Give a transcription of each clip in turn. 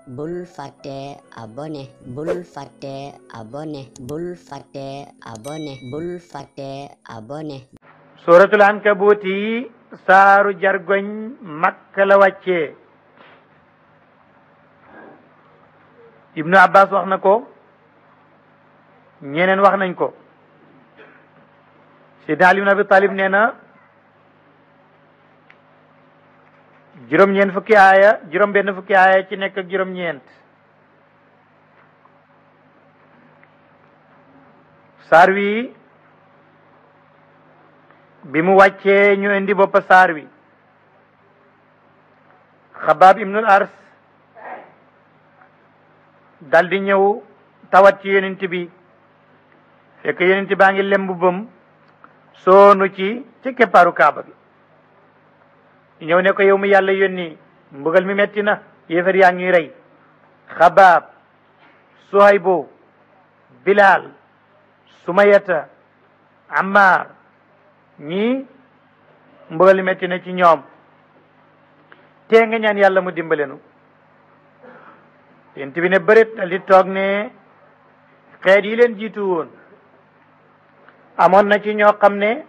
bul fàtte abonné bul fàtte abonné bul fàtte abonné bul fàtte abonné. suratul ankabut yi saaru jargoñ Makka la wàccee. Ibnu Abbas wax na ko, ñeneen wax nañ ko. Seydina Ali ibn Abi Talib nee na juróom-ñeent fukki aaya juróom-benn fukki aaya ci nekk ak juróom-ñeent. saar wi bi mu wàccee ñu indi boppa saar wi. Xabaab ibnul Ars dal di ñëw tawat ci yonent bi, fekk yonent baa ngi lem mbubbam soonu ci keppaaru kaaba bi. ñëw ne ko, yow mi yàlla yónni, mbugal mi metti na, yéefar yaa ngi rey. Xabaab, Suhaybu, Bilaal, Sumayata, Ammar, ñii mbugal mi metti na ci ñoom, tee nga ñaan yàlla mu dimbalenu. yonent bi ne bërit dal di toog ne, xeet yi leen jiitu woon amoon na ci ñoo xam ne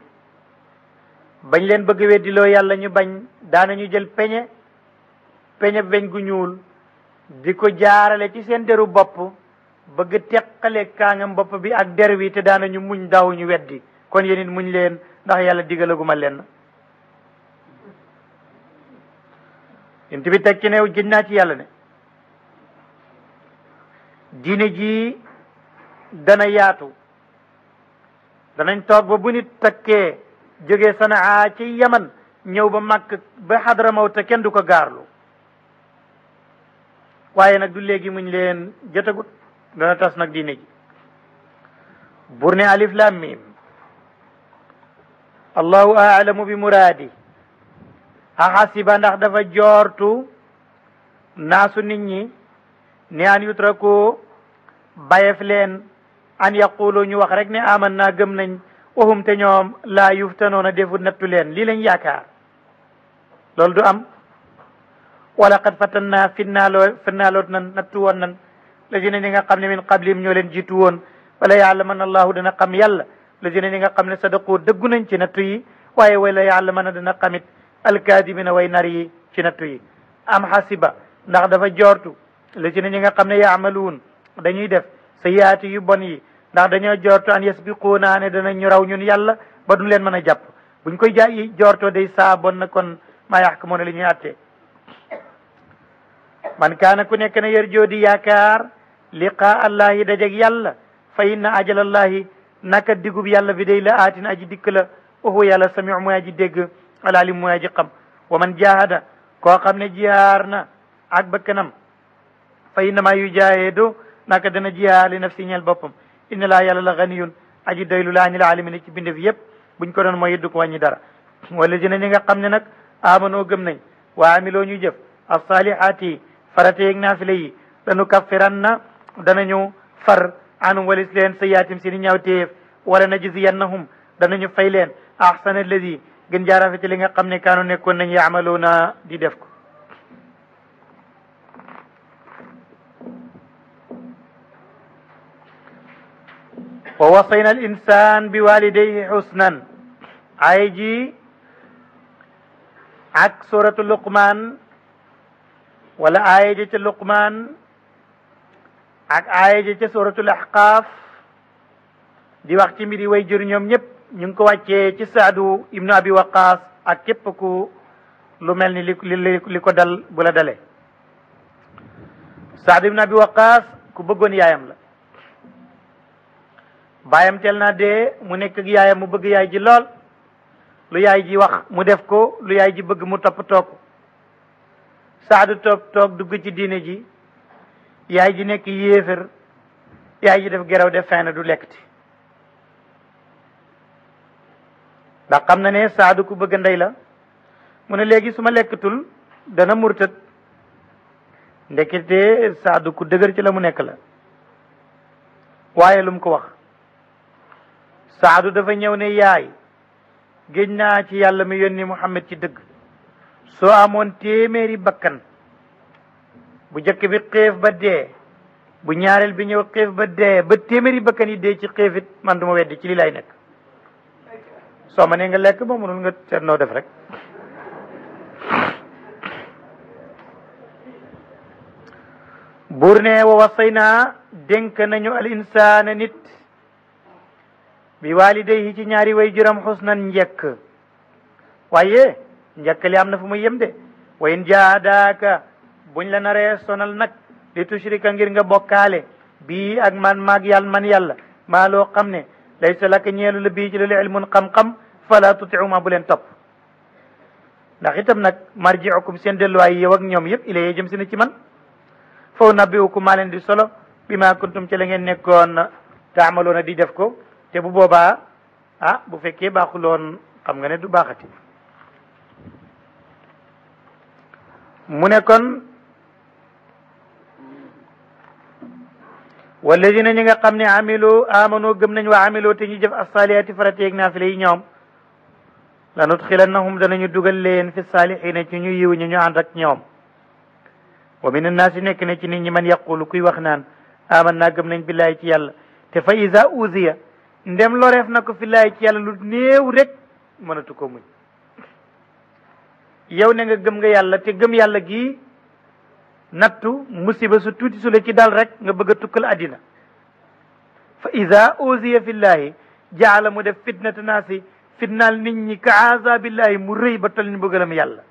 bañ leen bëgg weddiloo yàlla ñu bañ, daanañu jël peñe weñ gu ñuul di ko jaarale ci seen deru bopp, bëgg teqale kaangam bopp bi ak der wi, te daanañu muñ daawuñu weddi. kon yéen it muñ leen, ndax yàlla digalaguma leen. yonent bi teg ci ne, gëj naa ci yàlla ne diine ji dana yaatu, danañ toog ba bu nit takkee jógee Sanaa ci Yaman ñëw ba Makka ba Hadramawt kenn du ko gaarlu. waaye nag du léegi muñ leen jotagut, dana tas nag diine ji. bur ne alif lam mim allahu aalamu bi muraadi. axasiba ndax dafa joortu naasu nit ñi ne an yutraku bayef leen an yaqulu ñu wax rek ne aman naa gëm nañ, waxum te ñoom laa yuftanoona defut nattu leen. lii lañ yaakaar, loolu du am. wala qad fatan naa finnaaloot nan nattu woon nan lazina ñi nga xam ne min qablim ñoo leen jiitu woon. wala yaalaman allahu dana xam yàlla lazina ñi nga xam ne sadaqu dëggu nañ ci nattu yi, waaye wala yaalaman dana xamit alkaadibina way nar yi ci nattu yi. am xasiba ndax dafa joortu lazina ñi nga xam ne yaamaluun dañuy def sayyiaati yu bon yi, ndax dañoo joortu an yasbiquuna ne dana ñu raw ñun yàlla ba duñ leen mën a jàpp. buñ koy jaay joortoo day saa bon na kon maa yaxkumuuna li ñuy attee. man kaana ku nekk ne yarjoo di yaakaar liqaa allahi dajeg yàlla, fa inna ajalallahi naka digub yàlla bi day la aatin aji dikk la. wa huwa yàlla samiu mooy aji dégg, alalim mooy aji xam. wa man jahada koo xam ne jihaar na ak bakkanam, fa innama yujaahidu naka dana jihaar li nafsi ñeel boppam. inna laa yàlla la ganiyun aji doylu la anil alamin ci bindef yépp, buñ ko doon mooy yëddu ko wàññi dara. wala dina ñi nga xam ne nag amanoo gëm nañ, wa amiloo ñu jëf as-salihaati farate yeeg naafile yi, danu kaffiran na danañu far anum walis leen sayaatim seeni ñaawteef, wala najziyannahum danañu fay leen ahsana alladi gën jaarafete li nga xam ne kaanu nekkoon nañ yaamaluuna di def ko. wa wasayna al insan bi walidayhi husnan. ay ji ak suratu luqman, wala aaya ji ca luqman ak aaya ji ca suratul ahqaaf di wax ci mbiri way jur ñoom ñëpp ñu ngi ko wàccee ci Saadu ibnu Abi Waqaas ak képp ku lu mel ni li ko dal bu la dalee. Saadu ibnu Abi Waqaas ku bëggoon yaayam la. baayam teel naa dee, mu nekk ak yaayam, mu bëgg yaay ji lool. lu yaay ji wax mu def ko, lu yaay ji bëgg mu toppatoo ko. Saadu toog dugg ci diine ji, yaay ji nekk yéefar, yaay ji def geraw def fin du lekkti. ndax xam na ne Saadu ku bëgg ndey la. mu ne léegi su ma lekkatul dana murtat. ndekete Saadu ku dëgër ci la mu nekk la. waaye lu mu ko wax, Saadu dafa ñëw ne yaay, géej naa ci yàlla mi yónni Muhammad ci dëgg, soo amoon téeméeri bakkan bu jëkk bi xiif ba dee bu ñaareel bi ñëw xiif ba dee ba téeméeri bakkan yi dee ci xiifit man duma weddi ci li lay nekk soo ma nee nga lekk ba mënul nga seet noo def rek buur ne wa wasayna dénk nañu al insaana nit bi walidayhi ci ñaari way juram xusnan njekk waaye njekk li am na fu muy yem de wa in jaadaaka buñ la naree sonal nag li tushrika ngir nga bokkaale bii ak man maag yàlla man yàlla maa loo xam ne laysa laka ñeelu la bii ci loolu ilmun xam-xam fala tutiuma bu leen topp ndax itam nag marjiukum seen delluwaay yow ak ñoom yëpp ilayee jëm si na ci man faw nabbiukum maa leen di solo bi ma kuntum ci la ngeen nekkoon taamaloona di def ko te bu boobaa bu fekkee baaxuloon xam nga ne du baaxati mu ne kon walladina ñi nga xam ne amanu gëm nañ wa amilu te ñu jëf asaliati farateeg naafila yi ñoom la nudxilannahum danañu dugal leen fi salihina ci ñu yiw ñu ànd ak ñoom wa min annaasi nekk na ci nit ñi man yaqulu kuy wax naan aman naa gëm nañ billaahi ci yàlla te fa iza uziya ndem loreef na ko fillaahi ci yàlla lu néew rek mënatu ko muñ yow ne nga gëm nga yàlla te gëm yàlla gi nattu musiba su tuuti su la ci dal rek nga bëgg a tukkal àddina fa iza uziya fillaahi jaala mu def fitnata naasi fitnaal nit ñi ka azabillahi mu rëy ba tol ni bëggalam yàlla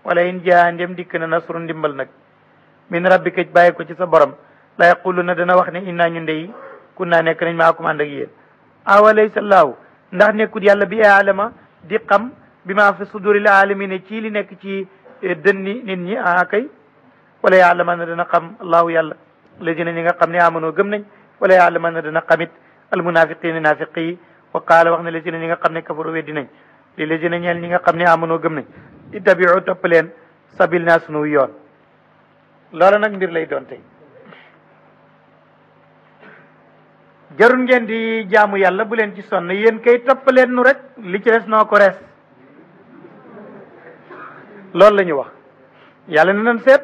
wala in jaa ndem dikk na nasru ndimbal nag min rabbika bàyyi ko ci sa borom la yaquluna dana wax ne inna ñu ndey kun naa nekk nañ maakum ànd ak yéen awalaysa llaahu ndax nekkut yàlla bi aalama di xam bi ma fi suduril alamina ci li nekk ci dënni nit ñi kay wala yaalaman na dana xam allahu yàlla ladina ñi nga xam ne amanoo gëm nañ wala yaalaman na dana xamit almunafiqina nafiqi yi wa qaala wax ne ladina ñi nga xam ne kafaru weddi nañ li ladina ñeel ñi nga xam ne amanoo gëm nañ ittabiu topp leen sabil naa sunu yoon loola nag mbir lay doon tey jarul ngeen di jaamu yàlla bu leen ci sonn yéen kay topp leen nu rek li ci des noo ko rees loolu la ñu wax yàlla na nan seet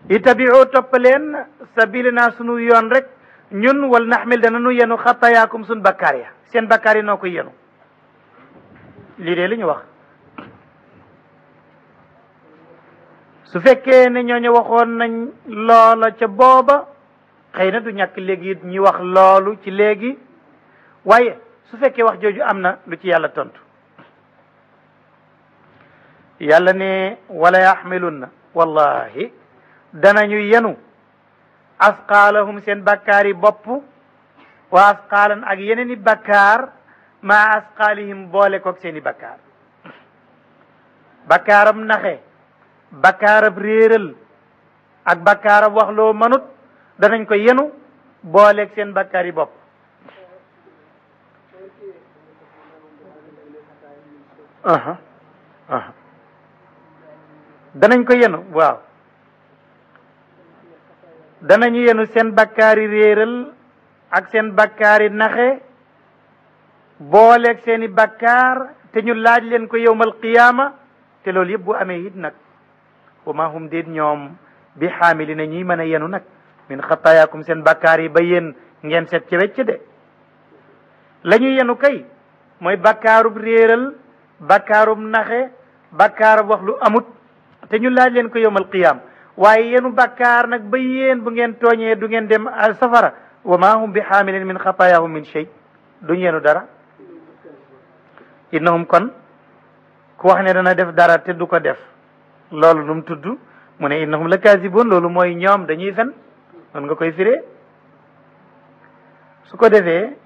ittabiu topp leen sabil naa sunu yoon rek ñun wal naxmil dana nu yenu xatayaakum sun bakkaar ya seen bakkaar yi noo koy yenu lii de li ñu wax su fekkee ne ñooñu waxoon nañ loola ca booba xëy na du ñàkk léegi ñi wax loolu ci léegi waaye su fekkee wax jooju am na lu ci yàlla tontu yàlla ne wala yaxmilunna wallahi danañu yenu asqaalahum seen bakkaar yi bopp wa asqaalan ak yeneen i bakkaar ma asqaalihim boole koog seen i bakkaar bakkaaram naxe bakkaarab réeral ak bakkaarab wax loo manut danañ ko yenu booleeg seen bakkaar yi bopp danañ ko yenu waaw danañu yenu seen bakkaari réeral ak seen bakkaari naxe booleeg seeni bakkaar te ñu laaj leen ko yowmal qiyaama te loolu yëpp bu amee it nag wa ma hum déet ñoom bi xaamili na ñuy mën a yenu nag min xatayaakum seen bakkaar yi ba yéen ngeen set ci wecc de la ñuy yenu kay mooy bakkaarub réeral bakkaarub naxe bakkaarub wax lu amut te ñu laaj leen ko yowmal qiyaama waaye yenu bakkaar nag ba yéen bu ngeen tooñee du ngeen dem safara wa ma hum bi xaamilin min xatayaahum min shay duñ yenu dara innahum kon ku wax ne dana def dara te du ko def loolu nu mu tudd mu ne innahum la kaasiboon loolu mooy ñoom dañuy fen noonu nga koy firee su ko defee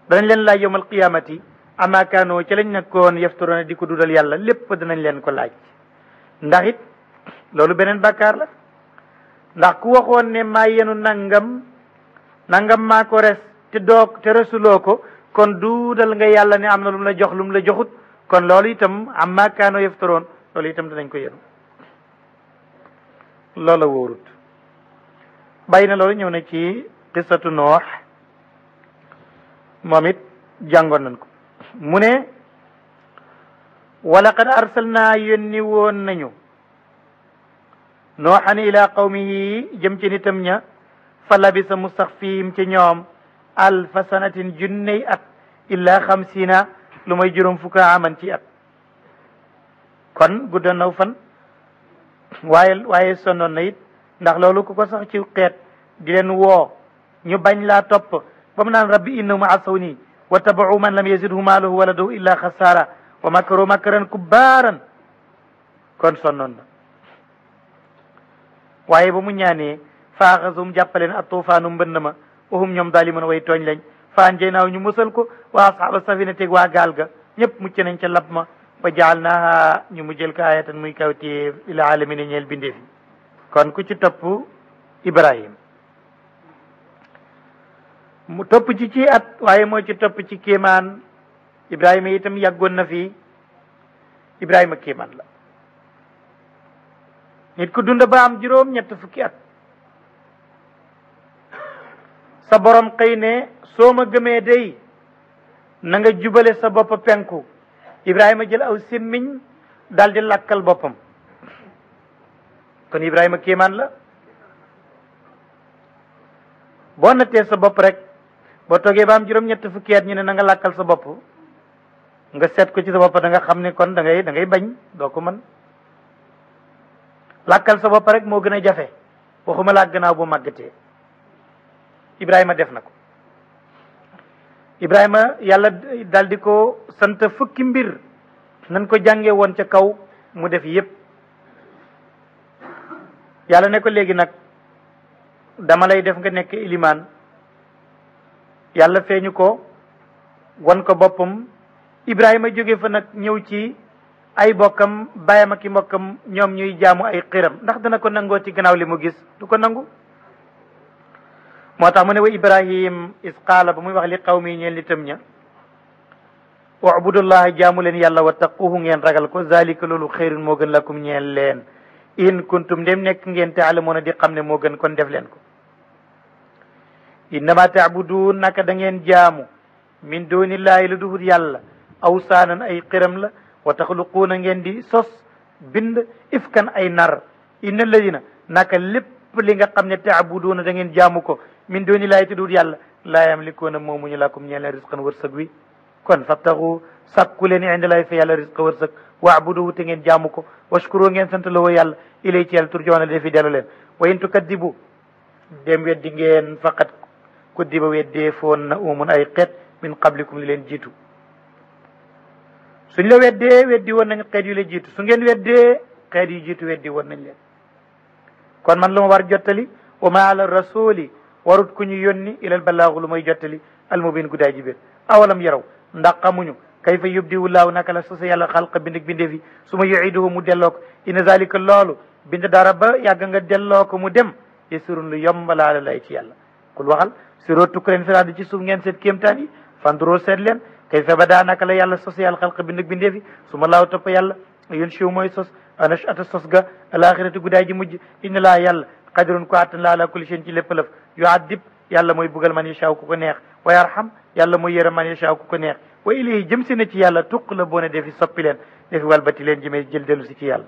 danañ leen laaj yawmal qiyaamati ama kaanoo ci lañ nekkoon yaftaroona di ko dudal yàlla lépp danañ leen ko laaj ndax it loolu beneen bàkkaar la ndax ku waxoon ne maa yenu nangam maa ko res te doog te resuloo ko kon duudal nga yàlla ne am na lu mu la jox lu mu la joxut kon loolu itam amma kaanoo yaftaroon loolu itam danañ ko yenu loola wóorut bàyyi na loolu ñëw na ci qissatu noox moom it jàngoon nañ ko mu ne walaqad arsalnaa yónni woon nañu nooxan ila qawmihi jëm ci nitam ña fa labisa mu sax fiim ci ñoom alfa sanatin junney at illa xamsina lu may juróom fukka aman ci at kon guddoon naw fan waaye sonnoon na it ndax loolu ku ko sax ci xeet di leen woo ñu bañ laa topp ba mu naan rabbi innahum asawni wa tabau man lam yazidhu maaluhu waladahu illa xasaara wa makaru makaran kubbaaran kon sonnoon na waaye ba mu ñaanee faaxasum jàppaleen a tuufaanu mbënd ma wahum ñoom daalimun way tooñ lañ fa anjaynaahu ñu musal ko wa ashaaba safina teg waa gaal ga ñëpp mucc nañ ca lab ma wa jaalnaaha ñu mu jël ko ayatan muy kawtéef ila alamina ñeel bindee fi kon ku ci topp Ibrahim mu topp ci at waaye moo ci topp ci kéemaan Ibrahima itam yàggoon na fi Ibrahima kéemaan la nit ku dund ba am juróom ñett fukki at sa borom xëy ne soo ma gëmee day na nga jubale sa bopp penku Ibrahima jël aw sémmiñ daal di lakkal boppam kon Ibrahima kéemaan la boo nattee sa bopp rek boo toogee ba am juróom ñett fukki at ñu ne na nga lakkal sa bopp nga seet ko ci sa bopp da nga xam ne kon da ngay bañ doo ko mën lakkal sa bopp rek moo gën a jafe waxuma laa gannaaw bu màggatee Ibrahima def na ko Ibrahima yàlla dal di ko sant fukki mbir nan ko jàngee woon ca kaw mu def yépp yàlla ne ko léegi nag dama lay def nga nekk ilimaan yàlla feeñu ko wan ko boppam Ibrahima jóge fa nag ñëw ci ay bokkam bàyyam ak i mbokkam ñoom ñuy jaamu ay xiram ndax dana ko nangoo ci gannaaw li mu gis du ko nangu moo tax mu ne wa Ibrahim is qaala ba muy wax li qawmi ñeen nitam ña ubudullaha jaamu leen yàlla wa taquhu ngeen ragal ko zalika loolu xayrun moo gën lakum ñeen leen in kuntum ndem nekk ngeen taalamuuna di xam ne moo gën kon def leen ko innama taabudun naka da ngeen jaamu min dunillahi lu duhut yàlla awsaanan ay xiram la wa taxluquuna ngeen di sos bind ifkan ay nar inna alladina naka lépp li nga xam ne taabuduuna da ngeen jaamu ko min dunillahi te duhut yàlla laa yamlikuuna moomuñu lakum ñeen leen risqan wërsëg wi kon fattaxu sàkku leen indalaay fa yàlla risqa wërsëg waabuduhu te ngeen jaamu ko washkuru ngeen sant la woo yàlla ilay ci yàlla turjoona defi dellu leen wa in tukaddibu dem weddi ngeen faqat kuddiba weddee foon na umun ay xeet min qablikum li leen jiitu suñ la weddee weddi woon nañ xeet yu la jiitu su ngeen weddee xeet yu jiitu weddi woon nañ leen kon man lu ma war jottali wa ma ala rasuli warut ku ñu yónni ilal balaagu lu may jottali almubin guddaay ji biir awalam yaraw ndax xamuñu kayfa yubdiwu laahu naka la sosa yàlla xalqa bind bindee fi su ma yuiduhu mu delloo ko inna zalika loolu bind dara ba yàgg nga delloo ko mu dem yasirun lu yomb laa lay ci yàlla kul waxal siroo tukk leen fi raad ci suuf ngeen seet kéemtaan yi fanduroo seet leen kayfa bada naka la yàlla sosa yàlla xalqa bind bindee fi su ma laaw topp yàlla yun siw mooy sos anash ata sos ga alaxirati guddaay ji mujj inna laa yàlla qadirun ko attan la ala kulli shay'in ci lépp lëf yuadib yàlla mooy bugal man yashaaw ku ko neex wa yarham yàlla mooy yërëm man yashaaw ku ko neex wa ilayhi jëm si na ci yàlla tuq la boo ne defi soppi leen defi walbati leen jëmee jël dellu si ci yàlla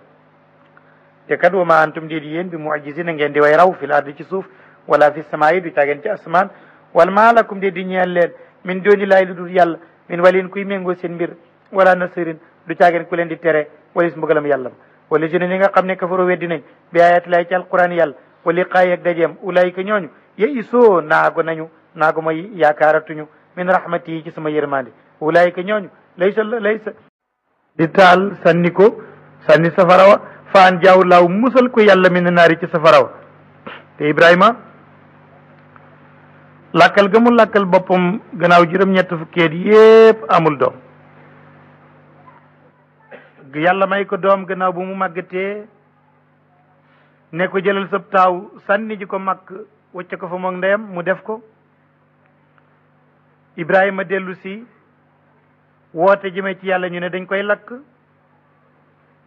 te kat wa ma antum déedi yéen bi mu'jizina ngeen di way raw fil ardi ci suuf wala fi samaayi du caageen ci asmaan wal maa lakum déedi ñeel leen min dooni laay lu dul yàlla min walin kuy méngoo seen mbir wala nasirin du caageen ku leen di tere walis mbugalam yàlla wala jëne ni nga xam ne kafaru weddi nañ bi ayati laay ci alquran yàlla wa liqaay ak dajeem ulaayika ñooñu ye isoo naago nañu naago may yaakaaratuñu min rahmati yi ci sama yërmande ulaayika ñooñu laysa di taal sànni ko sànni safarawa faan jaaw laaw musal ko yàlla min naari ci safarawa te Ibrahima lakkal ga mu lakkal boppam gannaaw juróom-ñett fukkeet yépp amul doom yàlla may ko doom gannaaw bu mu màggatee ne ko jëlal sab taaw sànni ji ko màkk wacce ko fa moog ndeyam mu def ko Ibrahima dellu si woote jëmee ci yàlla ñu ne dañ koy lakk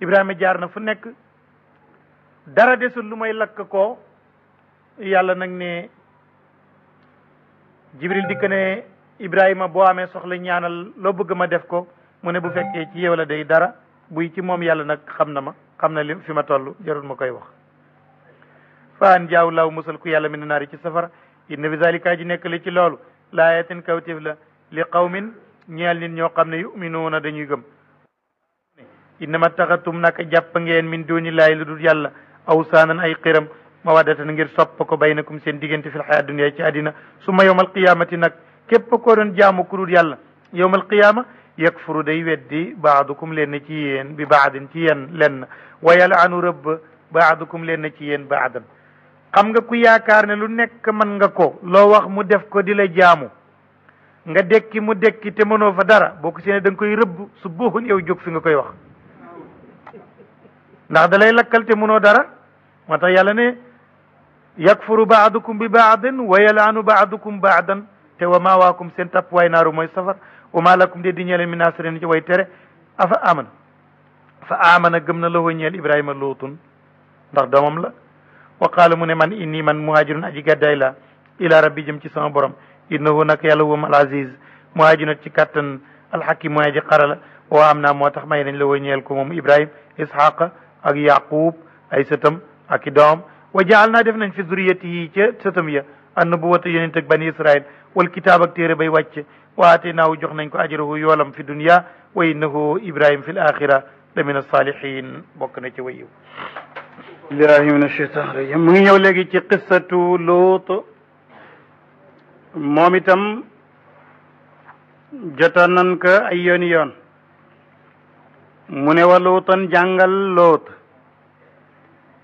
Ibrahima jaar na fu nekk dara desul lu may lakk ko yàlla nag ne Jibril dikk ne Ibrahima boo amee soxla ñaanal loo bëgg ma def ko mu ne bu fekkee ci yow la day dara buy ci moom yàlla nag xam na ma xam na li fi ma toll jarul ma koy wax fa an jaaw law musal ku yàlla min naari ci safara inna bi zalika ji nekk li ci loolu laayatin kawtif la li qawmin ñeel nit ñoo xam ne yuminuuna dañuy gëm innama taxatum naka jàpp ngeen min dunillahi lu dul yàlla awsaanan ay xiram mawaddatan ngir sopp ko baynakum seen diggante fil xayaat dunya ci àddina summa yawmal qiyamati nag képp ko doon jaamu ku dul yàlla yawmal qiyama yakfuru day weddi baadukum leen ci yéen bi baadin ci yéen lenn wa yalaanu rëbb baadukum leen ci yéen baadan xam nga ku yaakaar ne lu nekk mën nga ko loo wax mu def ko di la jaamu nga dekki mu dekki te mënoo fa dara boo ko séenee da nga koy rëbb su booxun yow jóg fi nga koy wax ndax da lay lakkal te mënoo dara moo tax yàlla ne yakfuru baadukum bi baadin wa yalaanu baadukum baadan te wa maawaakum seen tapp waay naaru mooy safar wa maa lakum de di ñeleen mi naasirin ci way tere afa amana fa amana gëm na lahu ñeel ibrahima luutun ndax doomam la wa qaala mu ne man inni man muhajirun aji gàddaay la ila rabbi jëm ci sama borom innahu nag yàlla wum al aziz muhajirun ci kattan alxakim mooy aji xarala wa am naa moo tax may nañ la wa ñeel ko moom ibrahim ishaqa ak yaqub ay sëtam ak i doom wa jaal naa def nañ fi zuriyatihi ca sëtam ya annubuwata yonent ak bani israil wal kitaab ak téere bay wàcce waate naaw jox nañ ko ajrahu yoolam fi dunya wa innahu ibrahim fi l axira la min asalihin bokk na ci wayiw billahi min ashaitan rajim mu ngi ñëw léegi ci qissatu Luut moom itam jotoon nan ko ay yooni yoon mu ne wa luutan jàngal Luut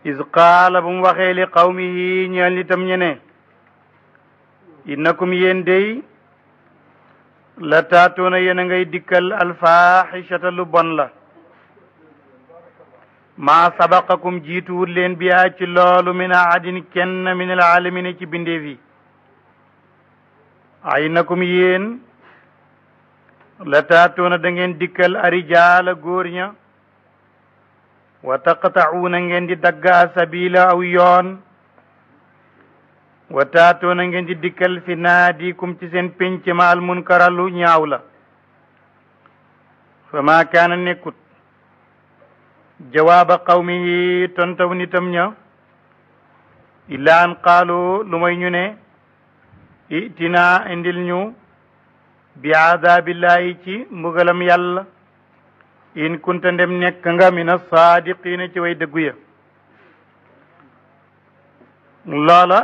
is qaala bu mu waxee li qawmihi ñeel nitam ñene innakum yéen dey la taatuuna yéen a ngay dikkal alfaaxishata lu bon la maa sabaqakum jiituwut leen biyaa ci loolu min ahadin kenn min alalamina ci bindeef yi ay nakum yéen la taatuuna da ngeen dikkal arijaala góor ña wa taqta'uuna ngeen di dagga sabila aw yoon wa taatuuna ngeen di dikkal fi naadikum ci seen pénc ma al munkaralu ñaaw la fa maa kaana nekkut jawaaba qawmihi tontaw nitam ña illa an qaalu lu may ñu ne itina indil ñu bi aadabillahi ci mbugalam yàlla in kunta ndem nekk nga min as-saadiqiina ci way dëggu ya loola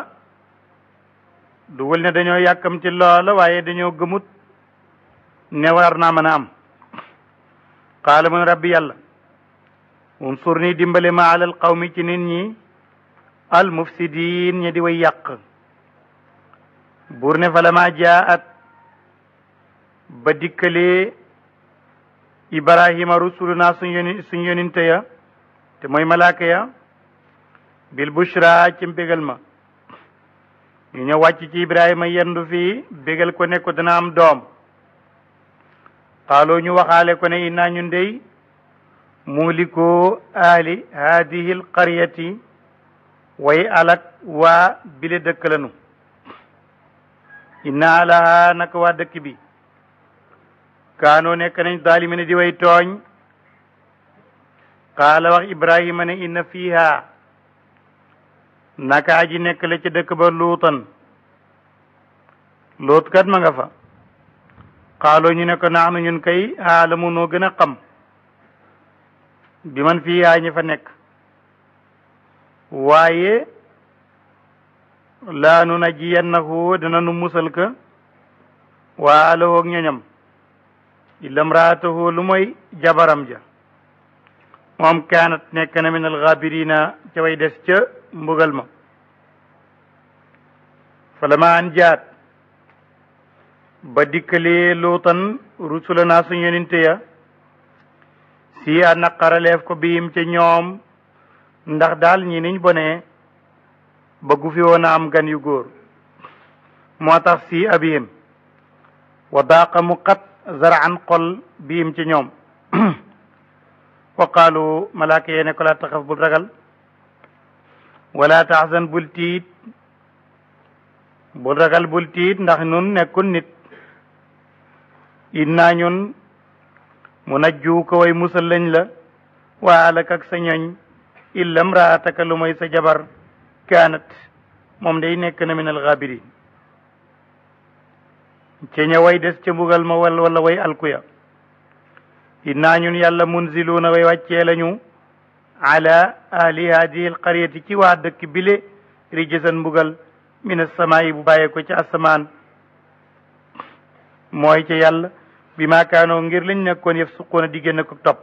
dugal ne dañoo yàkkamti loola waaye dañoo gëmut ne war naa mën a am qaala mun rabbi yàlla unsur ni dimbale ma alal qawmi ci nit ñi al mufsidin ñi di way yàq buur ne fa lama jaat ba dikkalee ibrahima rusuluna suñ yoninte ya te mooy malaaka ya bil bushra ci mbégal ma ñu ñëw wàcc ci ibrahima yendu fii bégal ko ne ko dana am doom xaaloo ñu waxaale ko ne inaa ñun dey muhlikoo aali haadihi l qaryati way alak waa bile dëkk lanu inna alaha naka waa dëkk bi kaanoo nekk nañ zaalimina di way tooñ qaala wax ibrahima ne inna fiiha naka aji nekk la ci dëkk ba luutan luut kat ma nga fa xaaloo ñu ne ko naxnu ñun kay aalamu noo gën a xam bi man fiiha ñi fa nekk waaye laa nu najiyannahu dana nu musal ka waa alawoo ak ñoñam illa mraatahu lu mooy jabaram ja moom kaanat nekk na min alxaabirina ca way des ca mbugal ma falama an jaat ba dikkalee luutan rusulana suñ yonente ya si a naqaraleef ko biim ca ñoom ndax daal ñi niñ bonee bëggu fi woon a am gan yu góor moo tax si abihim wa daaqa mu xat zaraan xol biim ci ñoom wa qaalu malaaka yee ne ko laa taxaf bul ragal wala taxzan bul tiit bul ragal bul tiit ndax nun nekkul nit innaa ñun mu najju ko way musal lañ la waa alak ak sa ñoñ illa mraataka lu mooy sa jabar kaanat moom day nekk na min alxaabirin ca ña way des ca mbugal ma wala way alkuya innaa ñun yàlla munziluuna way wàccee lañu ala ahli hadihi alqaryati ci waa dëkk bile rijsan mbugal min assamaa'i bu bàyyee ko ci asamaan mooy ca yàlla bi maa kaanoo ngir lañ nekkoon yëf suquuna di génn ko topp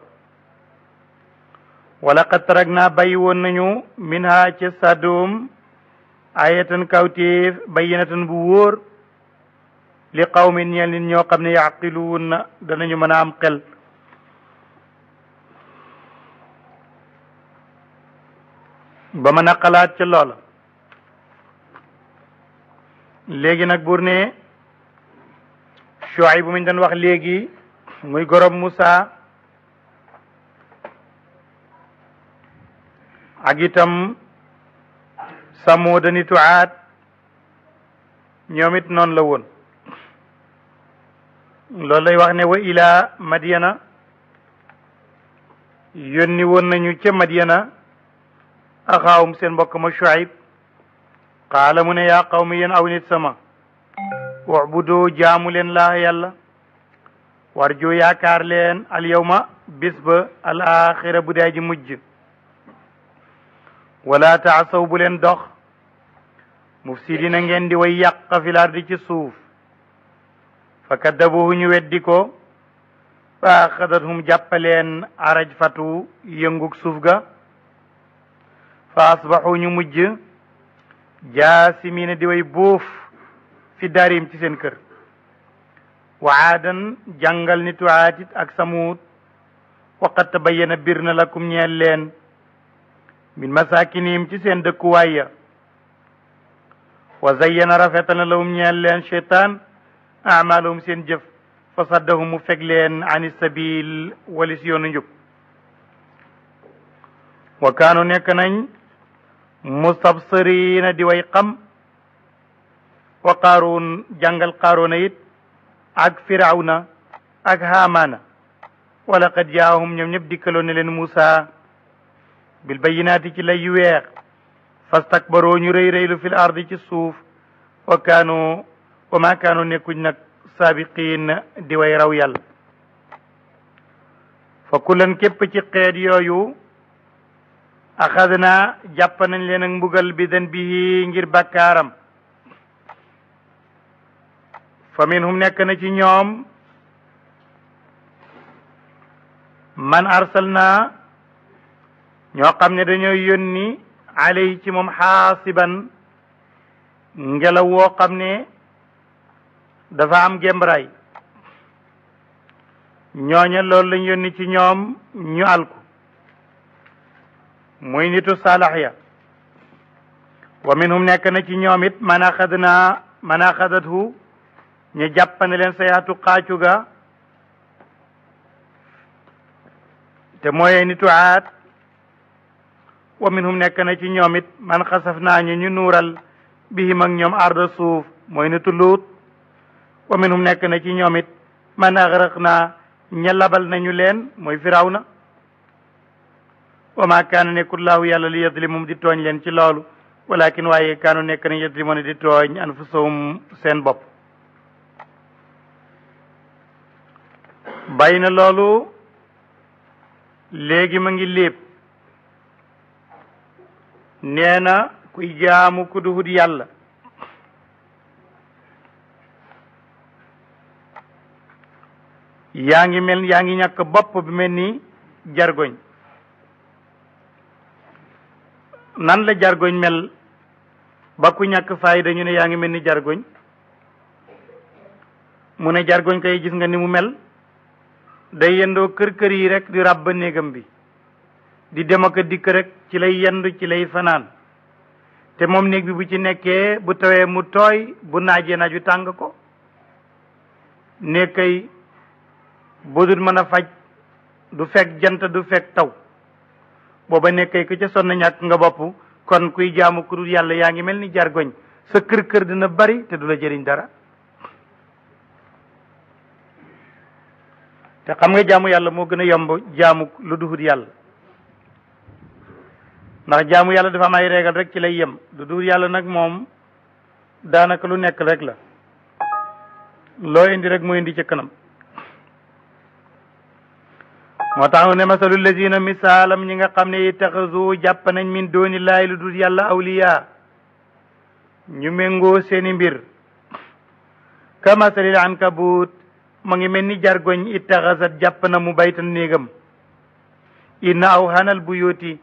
wala qad tarak naa bàyyi woon nañu min ha ca Sadum ayatan kawtéef bayyinatan bu wóor li qawmin ñeel nit ñoo xam ne yaqiluun na danañu mën a am xel ba mën a xalaat ca loola léegi nag buur ne Shuayb bu ñu doon wax léegi muy gorob Musa ak itam Samuuda nitu Aad ñoom it noonu la woon loolu lay wax ne wa ila Madyana yónni woon nañu ca Madyana axaawum seen mbokk ma Shuayb qaala mu ne yaa qawmi yéen aw nit sama ubudu jaamu leen laa yàlla warju yaakaar leen al yawma bis ba al axira bu dee ji mujj wala taasaw bu leen dox mufsidina ngeen di way yàq fil ardi ci suuf fa kaddabuhu ñu weddi ko fa axadathum jàppaleen arajfatu yëngug suuf ga fa asbaxu ñu mujj jaasimina di way buuf fi daarim ci seen kër wa aadan jàngal nitu aatit ak samuut waqad tabayyana bir na lakum ñeel leen min masakinihim ci seen dëkkuwaay ya wa zayyana rafetal na lahum ñeel leen cheytaan amalahum seen jëf fa saddahum mu feg leen ani sabil walis yoonu njub wa kaanu nekk nañ mustabsirina di way xam wa qaaruun jàngal qaaruuna it ak firawna ak haamaana wa laqad jaahum ñoom ñëpp dikkaloon ne leen Muusa bil bayyinaati ci lay yu weex fastakbaroo ñu rëy rëylu fil ardi ci suuf wa ma kaanu nekkuñ nag saabiqiin di way raw yàlla fa kullan képp ci xeet yooyu axadna jàpp nañ leen ak mbugal bi dan bihi ngir bakkaaram fa minhum nekk na ci ñoom man arsalna ñoo xam ne dañoo yónni alay ci moom xaasiban ngelaw woo xam ne dafa am gembraay ñooña loolu lañ yónni ci ñoom ñu alku muy nitu saalax ya wa minhum nekk na ci ñoom it man axadathu ñu jàppane leen sayaatu xaacu ga te mooy nitu Aad wa minhum nekk na ci ñoom it man xasaf naa ñu nuural bihim ak ñoom arda suuf mooy nitu Luut wa minhum nekk na ci ñoom it man agraq naa ña labal nañu leen mooy Firawna wa ma kaana nekkul laahu yàlla li yadlimum di tooñ leen ci loolu walakin waaye kaanu nekk nañ yadlimuna di tooñ anfusahum seen bopp bàyyi na loolu léegi ma ngi léeb nee na kuy jaamu ku duhut yàlla yaa ngi ñàkk bopp bi mel ni jargoñ nan la jargoñ mel ba ku ñàkk fayda ñu ne yaa ngi mel ni jargoñ mu ne jargoñ kay gis nga ni mu mel day yendoo kër yi rek di ràbb néegam bi di dem ak a dikk rek ci lay yendu ci lay fanaan te moom néeg bi bu ci nekkee bu tawee mu tooy bu naajee naaju tàng ko néeg kay bu dul mën a faj du fekk jant du fekk taw booba nekkay ku ca sonn ñàkk nga bopp kon kuy jaamu ku dul yàlla yaa ngi mel ni jargoñ sa kër dina bari te du la jëriñ dara te xam nga jaamu yàlla moo gën a yomb jaamu lu duhut yàlla ndax jaamu yàlla dafa am ay régal rek ci lay yem du dul yàlla nag moom daanaka lu nekk rek la loo indi rek mu indi ci kanam moo tax ne masalul lazina misaalam ñi nga xam ne ittaxasu jàpp nañ min doonillaahi lu dul yàlla awliya ñu méngoo seeni mbir ka masalil ankabut mu ngi mel ni jargoñ ittaxasat jàpp na mu baytan néegam inna aw hanal buyuti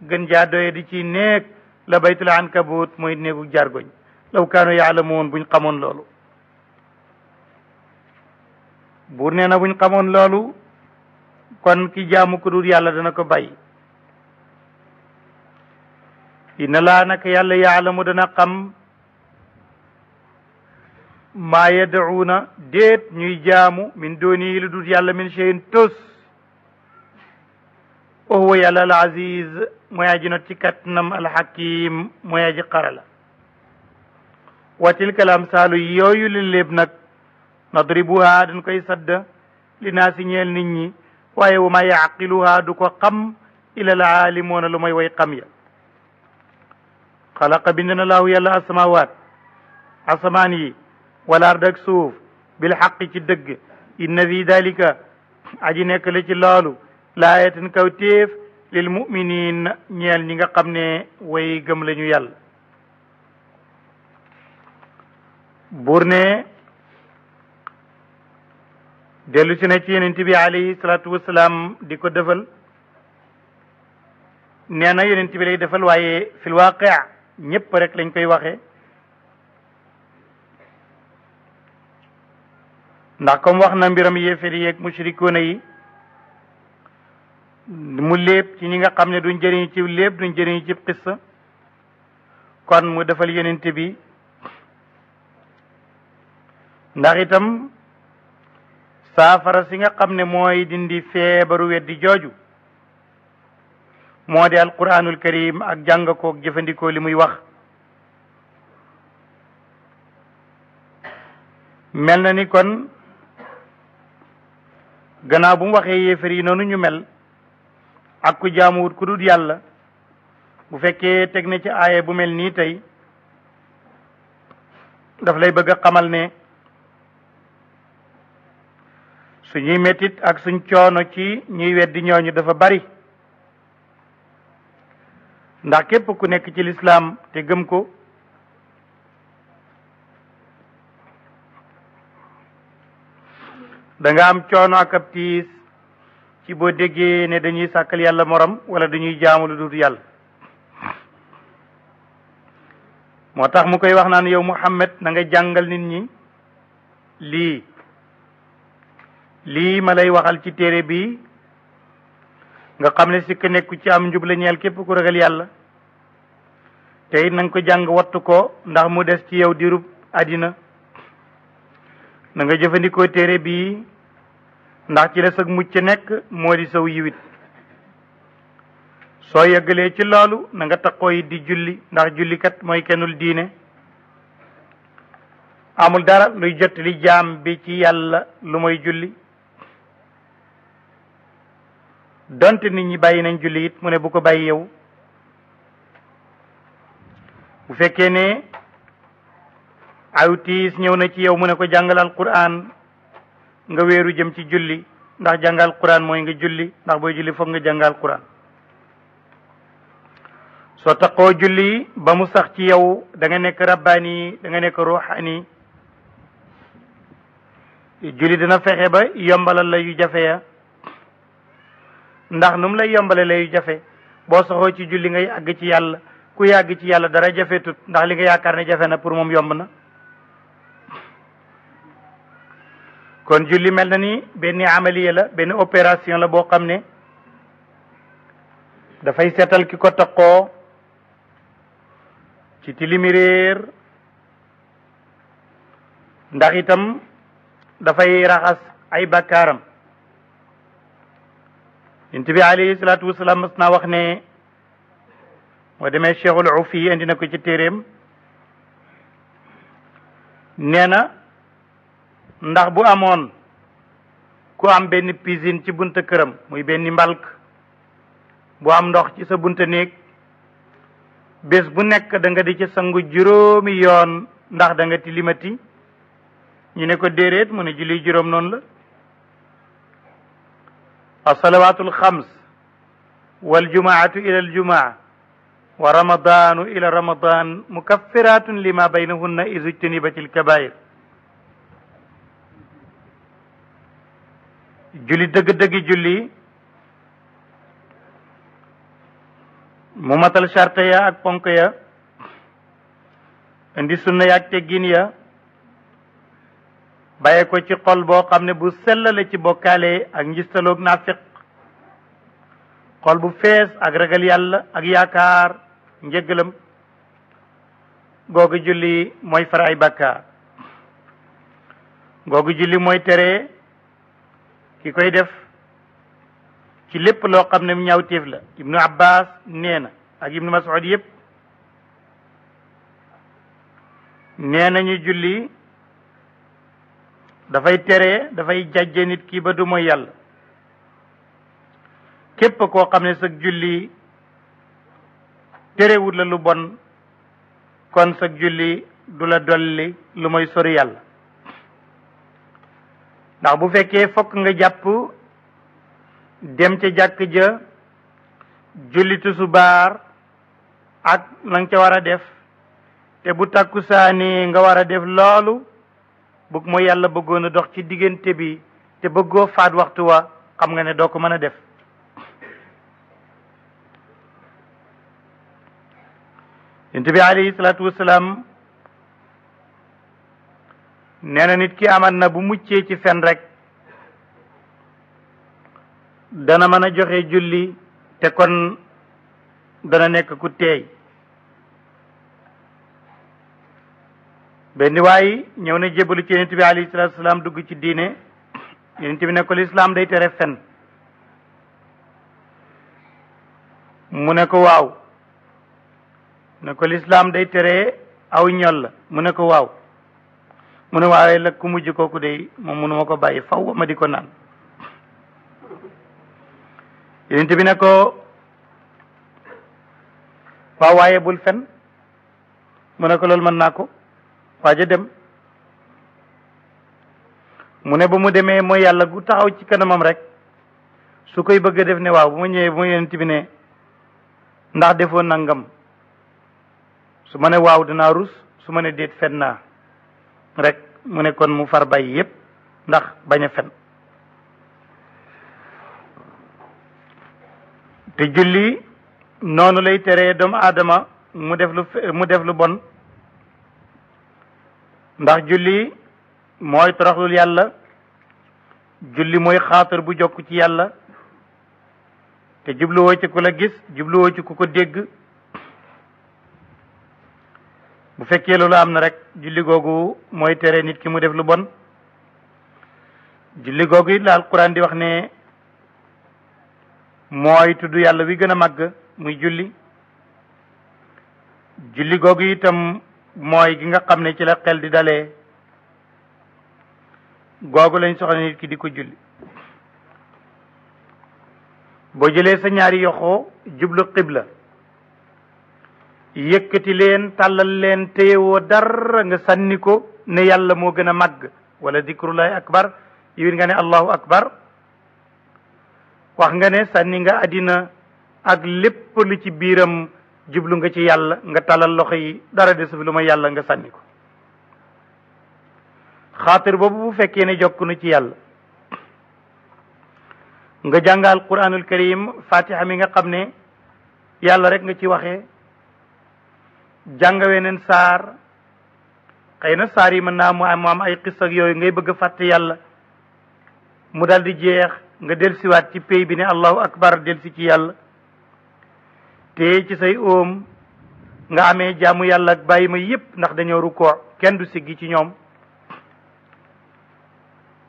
gën jaa doye di ci néeg la baytul ankabut mooy néegu jargoñ law kaanu yaalamuun buñ xamoon loolu buur nee na buñ xamoon loolu kon ki jaamu ko dul yàlla dana ko bàyyi inna laa naka yàlla yaalamu dana xam maa yad'uuna déet ñuy jaamu min dooni lu dul yàlla min cheyin tos wa huwa yàlla al aziz mooy aji not ci kattanam al hakim mooy aji xarala wa tilka al amsaalu yooyu li léeb nag nadribuha dañ koy sadda li naa si ñeel nit ñi waaye wa ma yaqiluha du ko xam ila al aalimuuna lu may way xam ya xalaqa bind na laahu yàlla asamawaat asamaan yi wal ard ak suuf bil xaqi ci dëgg inna fi dalika aji nekk la ci loolu laayatin kaw téef lil muminin ñeel ñi nga xam ne way gëm lañu yàlla buur ne dellu si na ci yonent bi alayhi salaatu wasalaam di ko defal nee na yonent bi lay defal waaye fil waaqi ñëpp rek lañ koy waxe ndax comme wax na mbiram yéefér yi ak mushrikoona yi mu léeb ci ñi nga xam ne duñ jëriñu ci léeb duñ jëriñu ci qissa kon mu defal yonent bi ndax itam saafara si nga xam ne mooy dindi feebaru weddi jooju moo di alquranul karim ak jàng koog jëfandikoo li muy wax mel na ni kon gannaaw bu mu waxee yéefar yi noonu ñu mel ak ku jaamuwut ku dul yàlla bu fekkee teg na ci aaya bu mel nii tey daf lay bëgg a xamal ne suñuy mettit ak suñ coono ci ñuy weddi ñooñu dafa bari ndax képp ku nekk ci lislaam te gëm ko da nga am coono ak ab tiis ci boo déggee ne dañuy sàkkal yàlla morom wala dañuy jaamu lu dul yàlla moo tax mu koy wax naan yow Muhammad na nga jàngal nit ñi lii ma lay waxal ci téere bi nga xam ne sikk nekku ci am njub la ñeel képp ku ragal yàlla te it na nga ko jàng wattu ko ndax mu des ci yow dirub àddina na nga jëfandikoo téere bi ndax ci la sag mucc nekk moo di saw yiwit soo yeggalee ci loolu na nga taxoo yi di julli ndax jullikat mooy kennul diine amul dara luy jot li jaam bi ci yàlla lu mooy julli donte nit ñi bàyyi nañ julli it mu ne bu ko bàyyi yow bu fekkee ne aw tiis ñëw na ci yow mu ne ko jàngal alquran nga wéeru jëm ci julli ndax jàngal alquran mooy nga julli ndax booy julli foog nga jàngal alquran soo taxoo julli ba mu sax ci yow da nga nekk rabbaani da nga nekk ruuxaani julli dina fexe ba yombalal la yu jafe ya ndax nu mu lay yombale la yu jafe boo saxoo ci julli ngay àgg ci yàlla ku yàgg ci yàlla dara jafe tut ndax li nga yaakaar ne jafe na pour moom yomb na kon julli mel na ni benn amaliya la benn opération la boo xam ne dafay seetal ki ko taxoo ci tilimi réer ndax itam dafay raxas ay bakkaaram yonent bi alayhi salaatu wasalaam mas naa wax ne moo demee Cheikhul Ufi indi na ko ci téeréem nee na ndax bu amoon ku am benn piscine ci bunta këram muy benn mbalk bu am ndox ci sa bunta néeg bés bu nekk da nga di ci sangu juróomi yoon ndax da nga tilimati ñu ne ko déeréet mu ne julli juróom noonu la as-salawaatul xams wal jumaatu ila al jumaa wa ramadaanu ila ramadan mukaffiratun lima baynahunna iz ijtanibatil kabair julli dëgg-dëggi julli mu matal charte ya ak ponk ya indi sunna ya ak teggin ya bàyyi ko ci xol boo xam ne bu sellale ci bokkaale ak njistaloog naafiq xol bu fees ak ragal yàlla ak yaakaar njëggalam googu julli mooy far ay bàkkaar googu julli mooy tere ki koy def ci lépp loo xam ne ñaawteef la ibnu abbas nee na ak ibnu mas'ud yépp nee nañu julli dafay tere dafay jàjje nit ki ba du mooy yàlla képp koo xam ne sag julli terewut la lu bon kon sag julli du la dolli lu mooy sori yàlla ndax bu fekkee fokk nga jàpp dem ca jàkk ja julli tusubaar ak la nga ca war a def te bu takkusaani nga war a def loolu bug mooy yàlla bëggoon a dox ci diggante bi te bëggoo faat waxtu wa xam nga ne doo ko mën a def yonent bi alayhi salaatu wasalaam nee na nit ki amat na bu muccee ci fen rek dana mën a joxe julli te kon dana nekk ku teey benn waay ñëw na jébbalu ci yonent bi alayhi salaatu wasalaam dugg ci diine yonent bi ne ko lislaam day tere fen mu ne ko waaw ne ko lislaam day tere aw ñol la mu ne ko waaw mu ne waaye la ku mujj kooku day moom mënuma ko bàyyi faw ma di ko naan yonent bi ne ko waaw waaye bul fen mu ne ko loolu mën naa ko waaja dem mu ne ba mu demee mooy yàlla gu taxaw ci kanamam rek su koy bëgg a def ne waaw bu ma ñëwee bu ma yonent bi ne ndax defoo nangam su ma ne waaw dinaa rus su ma ne déet fen naa rek mu ne kon mu far bàyyi yépp ndax bañ a fen te julli noonu lay teree doomu aadama mu def lu bon ndax julli mooy toroxlul yàlla julli mooy xaatar bu jokk ci yàlla te jubluwoo ci ku la gis jubluwoo ci ku ko dégg bu fekkee loolu am na rek julli googu mooy tere nit ki mu def lu bon julli googu it la alquran di wax ne mooy tudd yàlla wi gën a màgg muy julli julli googu itam mooy gi nga xam ne ci la xel di dalee googu lañ soxla nit ki di ko julli boo jëlee sa ñaari yoxoo jublu xibla yëkkati leen tàllal leen téyewoo dara nga sànni ko ne yàlla moo gën a màgg wala dikrullahi akbar yiwit nga ne allahu akbar wax nga ne sànni nga àddina ak lépp lu ci biiram jublu nga ci yàlla nga tàllal loxo yi dara de suuf lu ma yàlla nga sànni ko xaatir boobu bu fekkee ne jokk na ci yàlla nga jàngal quranul karim fatiha mi nga xam ne yàlla rek nga ci waxee jàngawee neen saar xëy na saar yi mën naa mu am ay xis ak yooyu ngay bëgg a fàtte yàlla mu dal di jeex nga delsiwaat ci pay bi ne allahu akbar delsi ci yàlla te ci say óom nga amee jaamu yàlla ak bàyyi ma yépp ndax dañoo rukkoo kenn du siggi ci ñoom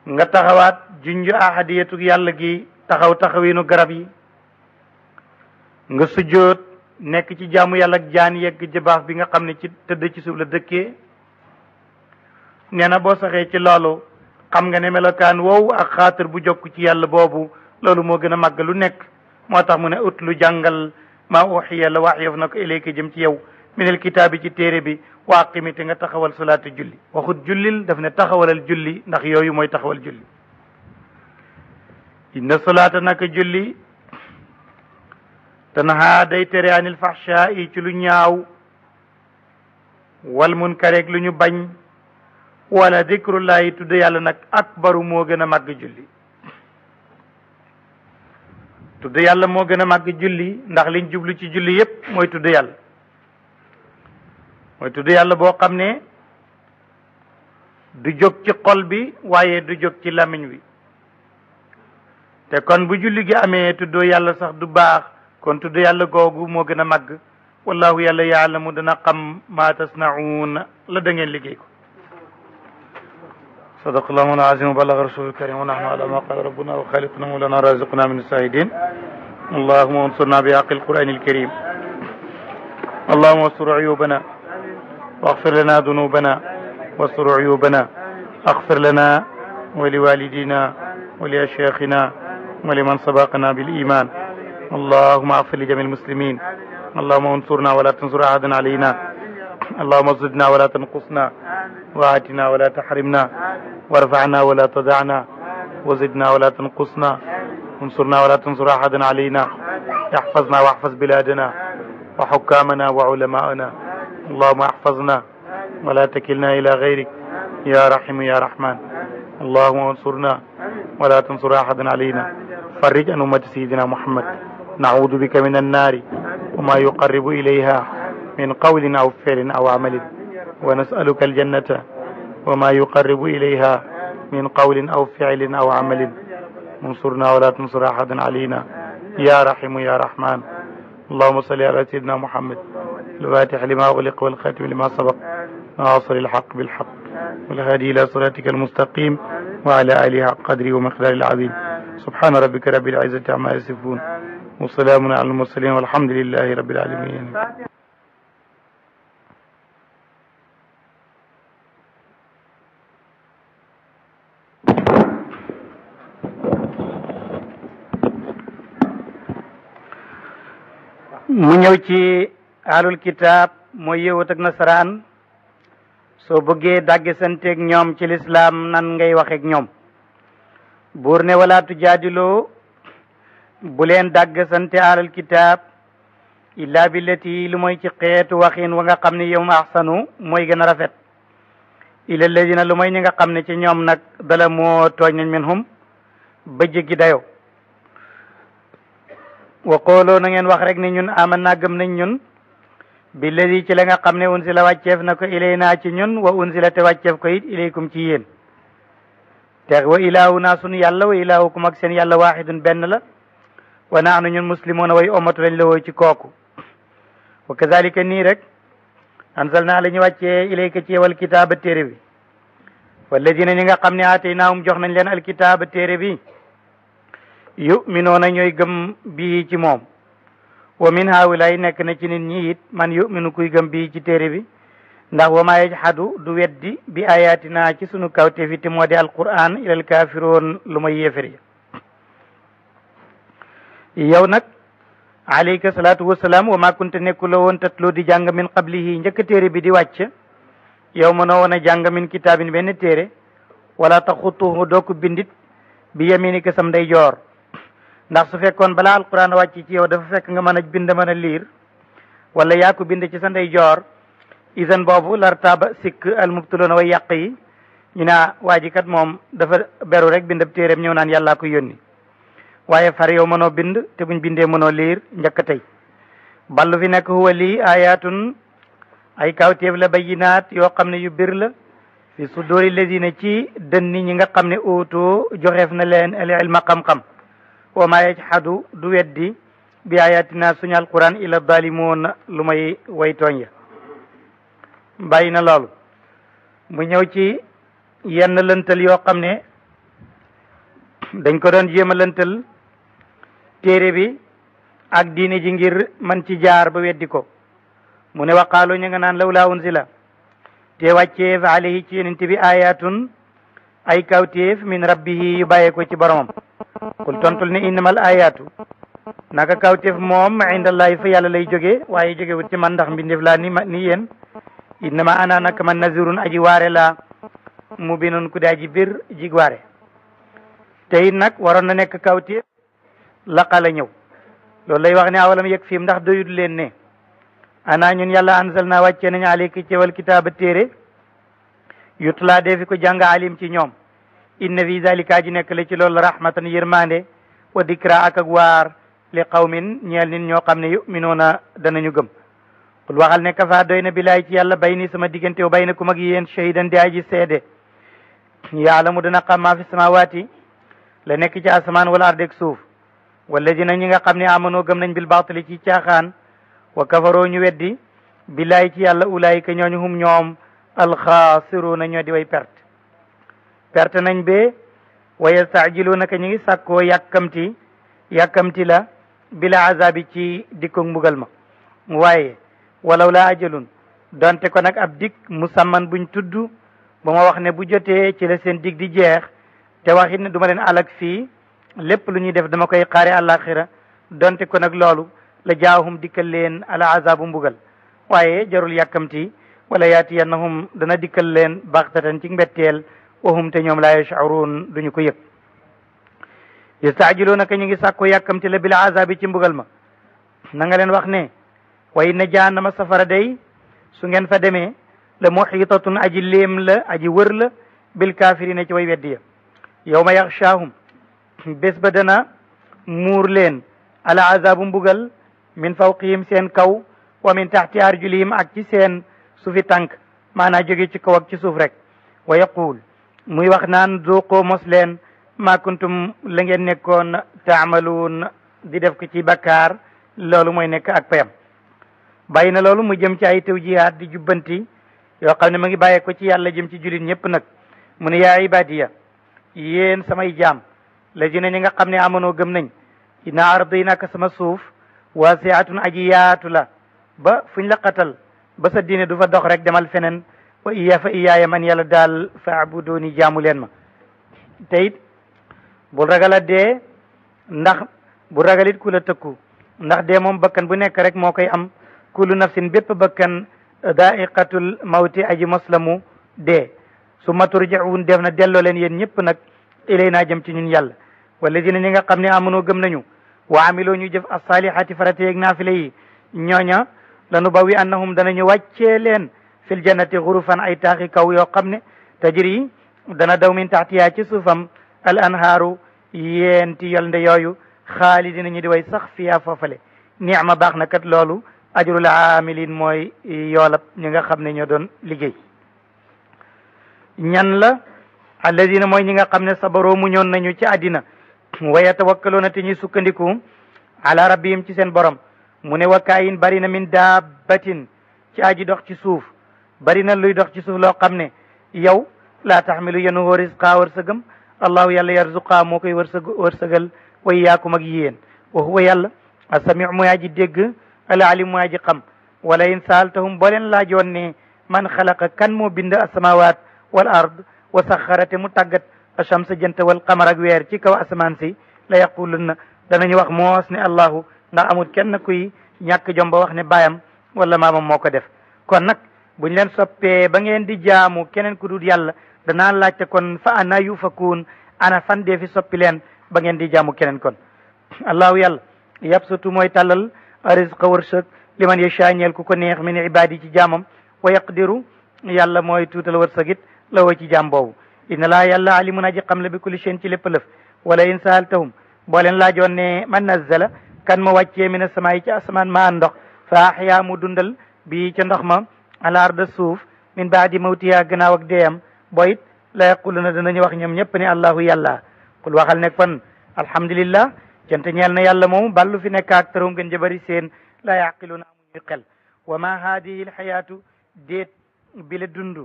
nga taxawaat junju ahadiyatu yàlla gi taxaw taxawinu garab yi nga sujjóot nekk ci jaamu yàlla ak jaan yegg jabaax bi nga xam ne ci tëdd ci suuf la dëkkee nee na boo saxee ci loolu xam nga ne melokaan woowu ak xaatir bu jokk ci yàlla boobu loolu moo gën a màgg lu nekk moo tax mu ne ut lu jàngal maa uxiya la waxyof na ko ilayka jëm ci yow minal kitaabi ci téere bi wa aqimi te nga taxawal salaata julli waxut jullil daf ne taxawalal julli ndax yooyu mooy taxawal julli inna salaata naka julli tanha day tere anil fahshaa yi ci lu ñaaw wal munkareeg lu ñu bañ wala dikrullahi tudd yàlla nag akbaru moo gën a màgg julli tudd yàlla moo gën a màgg julli ndax liñ jublu ci julli yépp mooy tudd yàlla mooy tudd yàlla boo xam ne du jóg ci xol bi waaye du jóg ci lamiñ wi te kon bu julli gi amee tuddoo yàlla sax du baax kon tudd yàlla googu moo gën a màgg wallahu yàlla yaalamu dana xam ma tasnaun la da ngeen liggéey ko sadaqallahu al-azim wa balaga rasulul karim wa nahnu ala ma qala rabbuna wa khaliquna mawlana raziqna min as-sahidin allahumma ansurna bi haqqi al-quran al-karim allahumma astur uyubana واغفر لنا ذنوبنا واستر عيوبنا اغفر لنا ولوالدينا ولأشياخنا ولمن سبقنا بالإيمان اللهم اغفر لجميع المسلمين اللهم انصرنا ولا تنصر أحدا علينا اللهم زدنا ولا تنقصنا وآتنا ولا تحرمنا وارفعنا ولا تدعنا وزدنا ولا تنقصنا انصرنا ولا تنصر أحدا علينا احفظنا واحفظ بلادنا وحكامنا وعلماءنا اللهم احفظنا ولا تكلنا إلى غيرك يا رحيم يا رحمن اللهم انصرنا ولا تنصر أحدا علينا فرج عن أمة سيدنا محمد نعوذ بك من النار وما يقرب إليها من قول أو فعل أو عمل ونسألك الجنة وما يقرب إليها من قول أو فعل أو عمل انصرنا ولا تنصر أحدا علينا يا رحيم يا رحمن اللهم صل على سيدنا محمد الفاتح لما أغلق والخاتم لما سبق ناصر الحق بالحق والهادي إلى صراطك المستقيم وعلى آله حق قدره ومقداره العظيم سبحان ربك رب العزة عما يصفون وسلام على المرسلين والحمد لله رب العالمين mu ñëw ci ahlul kitaab mooy yëwut ak nasaraan soo bëggee dàgge santeeg ñoom ci lislaam nan ngay waxeek ñoom buur ne wala tujaadiloo bu leen dàgg sante ahlul kitaab illa billati lu mooy ci xeetu waxin wa nga xam ne yow ma ahsanu mooy gën a rafet illa alladina lu mooy ñi nga xam ne ci ñoom nag dala moo tooñ nañ minhum ba jéggi dayo wa qooloo na ngeen wax rek ne ñun aman naa gëm nañ ñun billadi ci la nga xam ne unsila wàcceef na ko ilayna ci ñun wa unsila te wàcceef ko it ilaykum ci yéen te wa ilaahuna sunu yàlla wa ilaahukum ak seen yàlla waaxidun benn la wa naanu ñun muslimoona way omatu lañ la woo ci kooku wa kazalika nii rek anzalna la ñu wàccee ilayka ci wal kitaaba téere bi walladina ñi nga xam ne aataynaahum jox nañ leen alkitaaba téere bi yuminoona ñooy gëm bii ci moom wa min haawulaay nekk na ci nit ñi it man yuminu kuy gëm bii ci téere bi ndax wa maa yajhadu du weddi bi ayatina ci sunu kawte fi te moo di alquran ilal kaafiroon lu may yéefari yow nag alayka salaatu wasalaam wa maa kunta nekkuloo woon tatloo di jàng min qablihi njëkk téere bi di wàcc yow mënoo woon a jàng min kitaabin benn téere wala taxutuhu doo ko bindit bi yaminika sam nday joor ndax su fekkoon balaa alquran wàcc ci yow dafa fekk nga mën a bind mën a liir wala yaa ko bind ci sa ndey joor isan boobu lartaaba sikk almubtuloona way yàq yi ñu ne waa ji kat moom dafa beru rek bindab téeréem ñëw naan yàllaa ko yónni waaye far yow mënoo bind te buñ bindee mënoo liir njëkk tey ballu fi nekk huwa lii ayatun ay kawteef la bayinaat yoo xam ne yu bir la fi suduri ladina ci dënni ñi nga xam ne uutoo joxeef na leen al ilma xam-xam wa ma yajhadu du weddi bi ayatina suñu alquran ila zalimoon lu may way tooñ ya bàyyi na loolu mu ñëw ci yenn lëntal yoo xam ne dañ ko doon jéem a lëntal téere bi ak diine ji ngir man ci jaar ba weddi ko mu ne waqaalu ñu nga naan lawlaa unzila te wàcceef alayhi ci yonent bi ayatun ay kawteef min rabbihi yu bàyyee ko ci boromam kul tontul ne innamal ayatu naka kawteef moom indallahi fa yàlla lay jóge waaye jóge wut ci man ndax mbindeef laa ni yéen innama ana naka man nazirun aji waare laa mubinun ku daa ji bir jig waare te it nag waroon na nekk kawteef laqala ñëw loolu lay wax ne awalam yëg fiim ndax doyut leen ne ana ñun yàlla anzal naa wàccee nañu aleyka ci wal kitaaba téere yutla defi ko jàng alim ci ñoom inna fi zalika ji nekk la ci loolu rahmatan yërmande wa dikra ak waar li qawmin ñeel nit ñoo xam ne yuminoona danañu gëm qul waxal ne kafa doy na bilaay ci yàlla bay ni sama diggante wa bay na ku mag yéen shahidan di aji seede yaalamu dana xam maa fi samawaati la nekk ci asamaan wala ardek suuf walladina ñi nga xam ne amanoo gëm nañ bil baatili ci caaxaan wa kafaroo ñu weddi bilaay ci yàlla ulaayika ñooñu hum ñoom alxaasiruuna ñoo di way perte nañ be wa yastaajiluuna ka ñu ngi sàkkoo yàkkamti la bila azabi ci dikkoog mbugal ma waaye walaw la ajalun donte ko nag ab dik musamman buñ tudd ba ma wax ne bu jotee ci la seen dig di jeex te waxit ne duma leen alak fii lépp lu ñuy def dama koy xaare àllaaxira donte ko nag loolu la jaahum dikkal leen ala azabu mbugal waaye jarul yàkkamti wala yaatiyannahum dana dikkal leen baxtatan ci mbetteel wahum te ñoom laa yash'uruun duñu ko yëg yastaajiluuna ka ñu ngi sàkko yàkkamti la bil azabi ci mbugal ma na nga leen wax ne wa inna jahannama safara day su ngeen fa demee la muhitatun aji léem la aji wër la bil kaafirina ci way weddi ya yawma yaxshaahum bés ba dana muur leen ala azabu mbugal min fawqihim seen kaw wa min taxti arjulihim ak ci seen suufi tànk maanaa jóge ci kaw ak ci suuf rek wa yaqul muy wax naan zuqoo mos leen ma kuntum la ngeen nekkoon taamaluun di def ko ci bakkaar loolu mooy nekk ak payam bàyyi na loolu mu jëm ci ay tawjihaat di jubbanti yoo xam ne ma ngi bàyyee ko ci yàlla jëm ci jullit ñëpp nag mu ne yaa ibadiya yéen samay jaam la dina ñi nga xam ne amanoo gëm nañ ina ardi naka sama suuf waasiatun aji yaatu la ba fuñ la qatal ba sa diine du fa dox rek demal feneen wa iyaaya man yàlla daal faabudooni jaamu leen ma te it bul ragal a dee ndax bu ragalit ku la tëkku ndax dee moom bakkan bu nekk rek moo koy am kullu nafsin bépp bakkan daiqatul mawti aji moslamu dee summa turjaun def na delloo leen yéen ñëpp nag ilay naa jëm ci ñun yàlla walladina ñi nga xam ne amanoo gëm nañu wa amiloo ñu jëf assalihati farate yeeg naafile yi ñooña lanu bawi annahum danañu wàccee leen fil jannati xurufan ay taaxi kaw yoo xam ne tajri dana daw min taxtiyaa ci suufam al anhaaru yeenti yolnde yooyu xaalidina ñu di way sax fiyaa foofale ni'ma baax na kat loolu ajrul aamilin mooy yoolab ñi nga xam ne ñoo doon liggéey ñan la alladina mooy ñi nga xam ne sabaroo mu ñoon nañu ci àddina wa yatawakkaluuna te ñuy sukkandiku ala rabbihim ci seen borom mu ne wakaayin bari na min daabatin ci aji dox ci suuf bari na luy dox ci suuf loo xam ne yow laa taxmilu yenuhoo risqa wërsëgam allahu yàlla yarzuqa moo koy wërsëgal wa iyaakum ak yéen wa huwa yàlla asamiu mooy aji dégg alalim mooy aji xam wala in saaltahum boo leen laajoon ne man xalaqa kan moo bind asamawaat wal ard wa saxarate mu tàggat achamsa jant wal qamar ak weer ci kaw asamaan si la yaqulunna danañu wax moos ne allahu ndax amul kenn kuy ñàkk jom ba wax ne baayam wala maamam moo ko def kon nag buñ leen soppee ba ngeen di jaamu keneen ku dul yàlla danaa laajte kon fa ana yufakuun ana fan dee fi soppi leen ba ngeen di jaamu keneen kon allahu yàlla yabsutu mooy tàllal rizqa wërsëg liman yasha ñeel ku ko neex min ibaadi ci jaamam wa yaqdiru yàlla mooy tuutal wërsëgit la woo ci jaam boobu inna laa yàlla alimun aji xam la bi kulli shay'in ci lépp lëf wala in saaltahum boo leen laajoon ne man nazzala kan ma wàccee mina samaa yi ci asamaan maa ndox fa ahyaa mu dundal bi ca ndox ma al arda suuf min baadi mawtiha gannaaw ak deeyam boyit la yaquluna danañu wax ñoom ñëpp ne allahu yàlla kul waxal ne kon alhamdulillah cant ñeel na yàlla moomu ballu fi nekk ak tarum gën jabari seen la yaqiluna amuñu xel wa ma haadihi alxayaatu déet bi la dund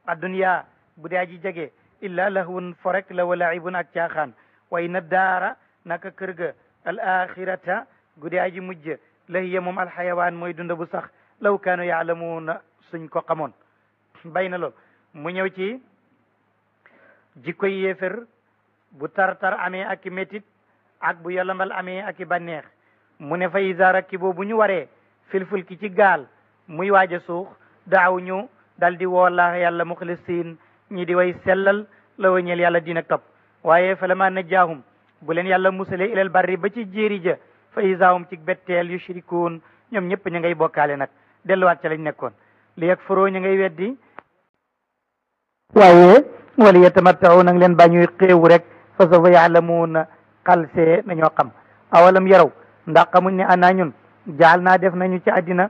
adduniya bu dee aji jege illa lahwun forek la wa laibun ak caaxaan wa inna daara naka kër ga al axirata gu dee aji mujj la hiya moom alxayawaan mooy dund bu sax law kaanu yaalamuuna suñ ko xamoon bay na lool mu ñëw ci jikkoy yéefér bu tar-tar amee ak i métit ak bu yolambal amee ak i bànneex mu ne fa iza rakibu bu ñu waree fil fulki ci gaal muy waaj a suux daaw ñu dal di woo laax yàlla muxlisiin ñi di way sellal la wañeel yàlla dina topp waaye fa lama najjaahum bu leen yàlla musale ilal barri ba ci jéeri ja fa isaahum ci betteel yushrikuun ñoom ñëpp ñu ngay bokkaale nag delluwaat ca lañ nekkoon li yakfuroo ñu ngay weddi waaye wala yatamatta'u nang leen bañuy xéewu rek fa sawfa ya'lamuun xalsee nañoo xam awalam yaraw ndax xamuñ ne ana ñun jaal naa def nañu ci àddina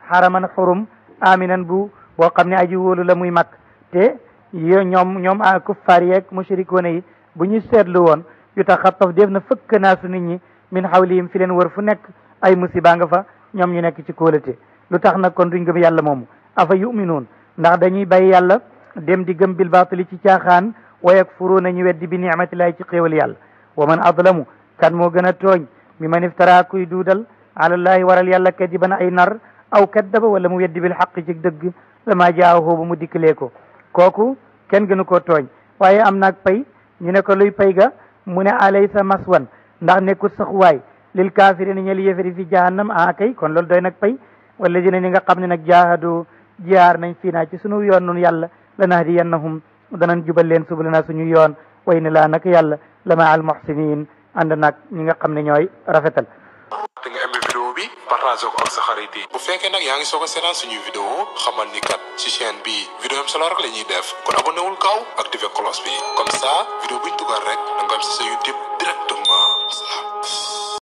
xaraman xurum aminan boo xam ne aji wóolu la muy mag te ñoom kuffaar yeeg mushrikoona yi bu ñu seetlu woon yu taxattaf def na fëkk naasu nit ñi min xawlihim fi leen wër fu nekk ay musiba nga fa ñoom ñu nekk ci kóolate lu tax nag kon duñ gëm yàlla moomu afa yuminuun ndax dañuy bàyyi yàlla dem di gëm bil baatili ci caaxaan wa yakfuruuna ñu weddi bi nicmatillahi ci xéewal yàlla wa man adlamu kan moo gën a tooñ mi man iftara kuy duudal alallahi waral yàlla kadiban ay nar aw kaddaba wala mu weddi bil xaq ci dëgg lama jaahu ba mu dikkalee ko kooku kenn gënu koo tooñ waaye am naag pay ñu ne ko luy pay ga mu ne alaysa maswan ndax nekkul saxuwaay lil kaafirina ñel yéefari fi jahannam kay kon loolu doy nag pay wala dina ñi nga xam ne nag jaahadu jiyaar nañ fii naa ci sunu yoon nun yàlla lanahdiyannahum danañ jubal leen subulana suñu yoon way ne laa nag yàlla lama al muhsinin ànd nag ñi nga xam ne ñooy rafetal. te nga aimé vidéo bi partagé ko ak sa xarit yi bu fekkee nag yaa ngi soog a seetaan suñuy vidéo xamal ni kat ci chaîne bi vidéo am solo rek la ñuy def kon abonné wul gaaw activé cloche bi comme ça vidéo buñ dugal rek da nga am si sa YouTube